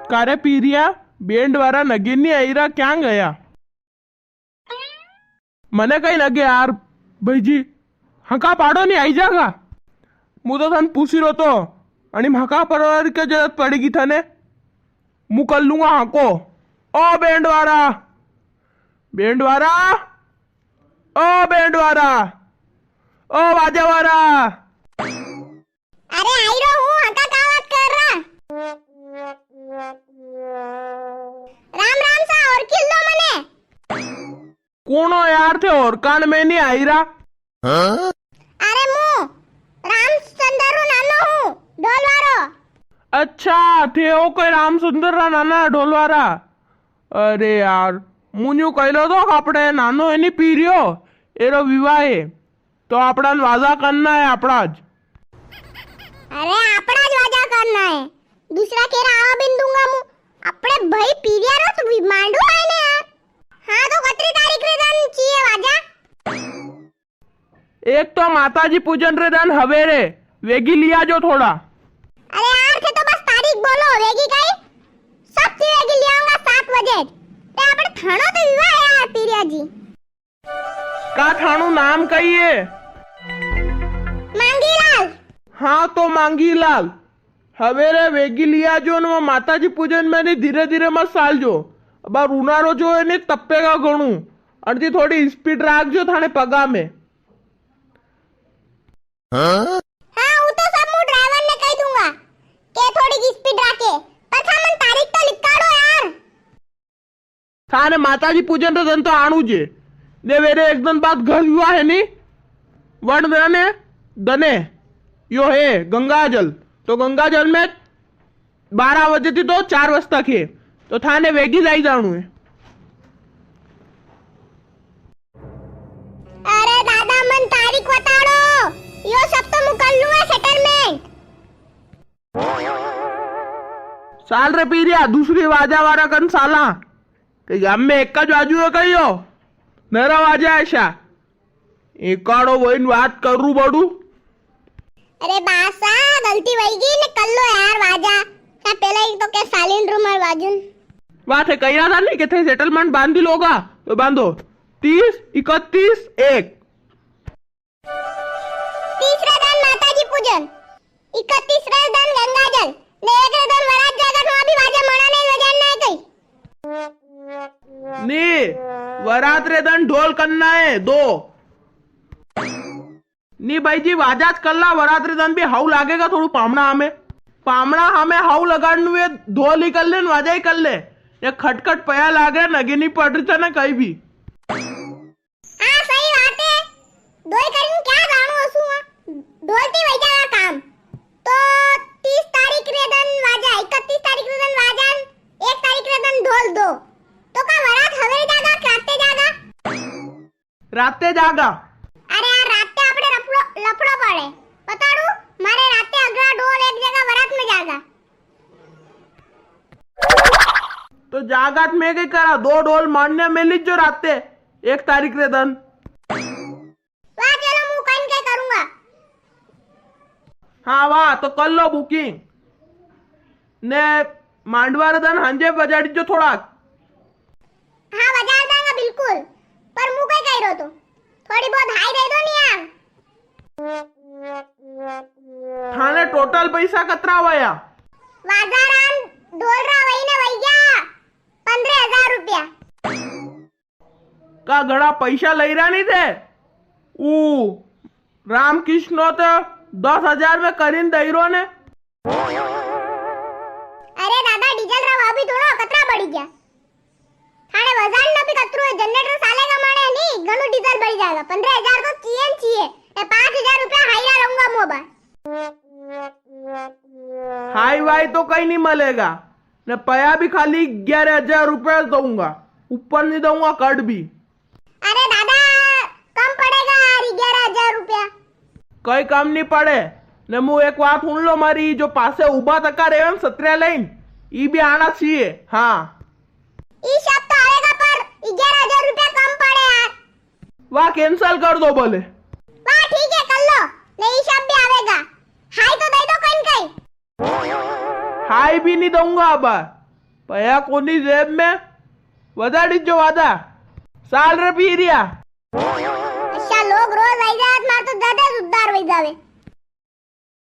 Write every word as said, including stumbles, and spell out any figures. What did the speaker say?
कारे पीरिया, बैंड वारा नगे नी आई रा, क्यां गया? मने कई लगे यार, भाई जी, हका पाड़ो नी आई जागा। मु तो थन पूछी रो तो, अणी हका पाड़वा री के जरूरत पड़ेगी थने? मु कर लूंगा हाको। ओ बैंड वारा, बैंड वारा, ओ बैंड वारा, ओ बाजा वारा। अरे आई रो हूँ, हका का बात कर रा? राम राम सा, और किल दो मने। कौन हो यार थे, और कान में नी आई रा? अरे मु रामचंद्र रो नानो हूँ, ढोलवारो। अच्छा, थे हो कोई रामचंद्र रा नाना ढोलवारा? अरे यार, मु न्यू कहलो तो आपणे नानो है नी पीरियो, एरो विवाह है, तो आपणा न वाजा करना है आपणा ज। अरे आपणा ज वाजा करना है, दूसरा केरा आवा बिन दूंगा मु। आपणे भाई पीरिया रो तो भी मांडो है ने यार। हाँ तो कतरी तारीख रे दन चाहिए वाजा? एक तो माताजी पूजन रे दन हवेरे, वेगी लिया जो थोड़ा। अरे यार, थे तो बस तारीख बोलो, वेगी कई? सब चीज वेगी ले आऊंगा सात बजे। ते आपणे थाणो तो विवाह है यार, पीरिया जी। का थाणो नाम कई है? मांगीलाल। हाँ, तो मांगीलाल, हवेरे वेगी लिया जो न, वो माताजी पूजन में नी, धीरे धीरे मत साल जो। अब उनारो जो है नी, तपेगा घणू। अन थी थोड़ी speed राख जो थाने पगा में। हाँ, वो तो सब मु ड्राइवर ने कही दूंगा के थोड़ी speed राखे, पर था मन तारीख तो लिखाड़ो यार। थाने माताजी पूजन रे दन तो आणू जे। ने वेरे एक दन बाद घर विवाह है नी, वण दने, दने यो है गंगाजल, तो गंगाजल में बारह बजे थी तो चार बजे तक है, तो थाने वेगी जाई जाणू है। अरे दादा, मन तारीख बताड़ो, यो सब तो मु कर लूंगा settlement। साल रे पीरिया, दूसरी वाजा वारा कन साला। कई गाम में एक ज वाजू है कई यो? नरा वाजा है शा? एकाड़ो वहीन बात करू बड़ू। अरे बासा, गलती वही गई ने, कर लो यार वाजा। क्या पहले ही तो के सालिन रूमर वाजुन। बात है, कही रहा था नहीं कि थे settlement बांधी लोगा, तो बांधो। तीस, इकतीस, एक। तीस रे दन माताजी पूजन, इकतीस रे दन गंगाजल, ने एक रे दन वरात जागा, तो अभी वाजा मना नहीं बजाना है कई। नी, वरात रे दन ढोल करना है, दो। नी भाई जी, वाजा ज कर ला, वरात रे दन भी हाउ लागेगा थोड़ू पामणा हमें। पामणा हमें हाउ लगाड़नू है, ढोल ही कर ले, न वाजा ही कर ले। ये खटखट पया लाग रहा, नगे नी पड़ रही था ना कई भी। हाँ, सही बात है। दोई करीन क्या जाणू असू, हाँ। ढोल ती वही जागा काम। तो तीस तारीख रे दन वाजा, इकतीस तारीख रे दन वाजा, एक तारीख रे दन ढोल दो। तो का वरात हवेरे जागा, के राते जागा? राते जागा। अरे यार, राते आपणे लफड़ो, लफड़ो पड़े। बताड़ू, मारे राते अगला ढोल एक जगह वरात में जागा। तो जागात में के करा, दो ढोल मान्या में लीजो राते, एक तारीख रे दन। वाह, चलो, मु कहीं के करूंगा। हाँ, वाह, तो कर लो booking। ने मांडवा रे दन हांजे बजाड़ी जो थोड़ा। हाँ, बजा दांगा बिल्कुल, पर मु कई कही रो तो, थोड़ी बहुत हाई दे दो नी यार। थाने total पैसा कतरा वया? वाजा रा न ढोल रा वई ने वई गया पन्द्रह हजार रुपया। का घणा पैसा लई रा नी थे? ऊ रामकृष्णो तो दस हजार में करीन दई रो ने। अरे दादा, डीजल रा भाव भी थोड़ा कतरा बढ़ी गया। थाने वजान ना भी कतरो है, जनरेटर साले का माने नी, घणो डीजल बढ़ी जाएगा। पन्द्रह हजार तो चाहिए न चाहिए, ने पाँच हजार रुपया हाईरा रहूंगा मोबाइल। हाई वाई तो कई नी मलेगा, ने पया भी खाली ग्यारह हजार रुपया दूंगा, ऊपर नी दूंगा कट भी। अरे दादा, कम पड़ेगा यार, ग्यारह हजार रुपया। कई कम नी पड़े। ने मु एक बात सुन लो मारी, जो पासे उबा तका रेवे न सत्रिया लईन, ई भी आना चाहिए। हाँ। ई सब तो आवेगा, पर ग्यारह हजार रुपया कम पड़े यार। वाह, cancel कर दो बोले। वाह, ठीक है, कर लो। ने ई सब भी आवेगा। हाई तो दे दो कहीं कहीं। हाई भी नी दूंगा अब। पया कोनी जेब में, वजाड़ी जो वादा। साल रे पी रिया। अच्छा, लोग रोज आई जात, मार तो ज्यादा उद्धार वई जावे।